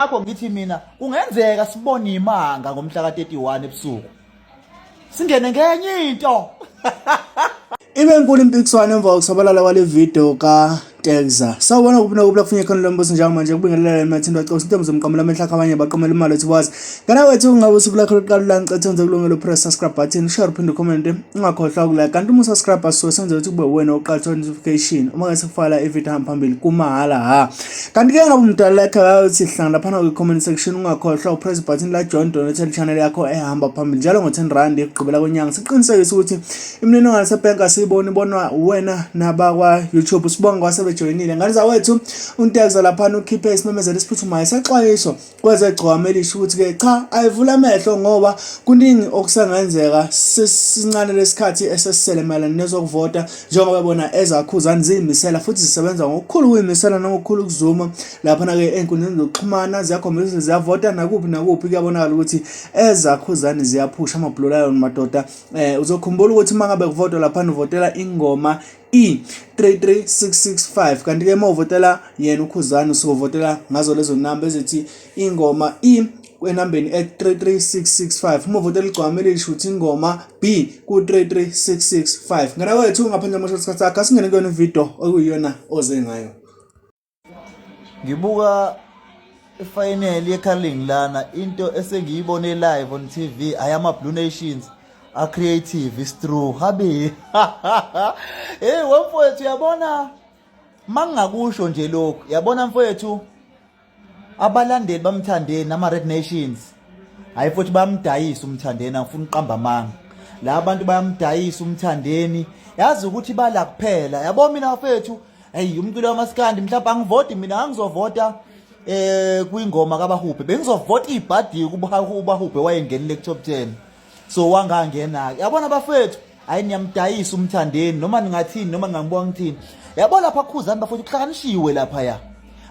Ngakho ngithi mina kungenzeka sibone imanga ngomhla ka-31 ebusuku. Singene ngenye into. Ibe nkulu impikiswano emva kokusabalala kwale video kaTegza. Sawubona kuphi nakuphi lapho khona lo mbuso njengamanje kubingelela emathini wacosha intombi zomqamela amehlo akho abanye baqomela imali ethi wazi. Ngana wethu ungabe usuku lakho lokuqala la ngicela wenze kulungelo press subscribe button, share uphinde comment, ungakhohlwa ukulike. Kanti uma usubscribe so senze ukuthi kube uwena oqala uthola notification uma ngase kufaka ivideo hamba phambili kumahhala ha. Kanti ke ngabe umdala like uthi hlangana laphana kwi-comment section ungakhohlwa upress button la join donate channel yakho ehamba phambili njalo ngo-10 rand ekugqibela kwenyanga siqinisekise ukuthi imininingwane yasebhenki asiyiboni ibonwa wena nabakwa-youtube sibonge kwasebejoyinile ngane zawethu untekza laphana ukhiphe isimemezelo esiphuthumayo sexwayiso kwezegcwama elisho ukuthi-ke cha ayivula amehlo ngoba kuningi okusengenzeka sesincane lesikhathi esesisele mayelana nezokuvota njengoba bona ezakhuzani ziyimisela futhi zisebenza ngokukhulu ukuyimisela nangokukhulu ukuzuma laphana-ke ey'nkundleni zokuxhumana ziyakhombisa ziyavota nakuphi nakuphi kuyabonakala ukuthi ezakhuzani ziyaphusha ama-blue lion madoda um uzokhumbula ukuthi uma ngabe kuvotwa laphana uvotela ingoma E33665 kanti-ke uma uvotela yena uKhuzani usuke uvotela ngazo lezo namba ezithi ingoma E enambeni e-33665 uma uvotela igcwama elisho ukuthi ingoma B ku-33665 ngana wethu ngaphandle kwamosha isikhathi sakho asingene kuyona ividiyo okuyiyona oze ngayo. Ngibuka ifinal yeCarling lana into esengiyibone live on TV ayama Blue Nations a creative is true habe. Hey wemfowethu yabona mangingakusho nje lokhu yabona mfowethu abalandeli bamthandeni nama Red Nations hayi futhi bayamdayisa umthandeni angifuni uqamba amanga la bantu bayamdayisa umthandeni yazi ukuthi bala kuphela yabo mina mfethu hey umculo wamaskandi mhlawumbe angivoti mina angizovota eh kwingoma kabahubhe bengizovota ibhadi kuba ubahubhe wayengenile ku top 10 so wangangena ke yabona bafethu hayi niyamdayisa umthandeni noma ningathini noma ningangibuka ngithini yabo lapha khuzani bafethu kuhlakanishiwe lapha ya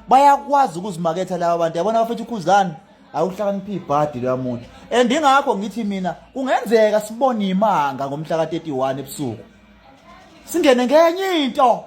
bayakwazi ukuzimaketha laba bantu yabona bafethu khuzani awuhlakaniphi ibhadi loya muntu and ingakho ngithi mina kungenzeka sibone imanga ngomhla ka-31 ebusuku singene ngenye into.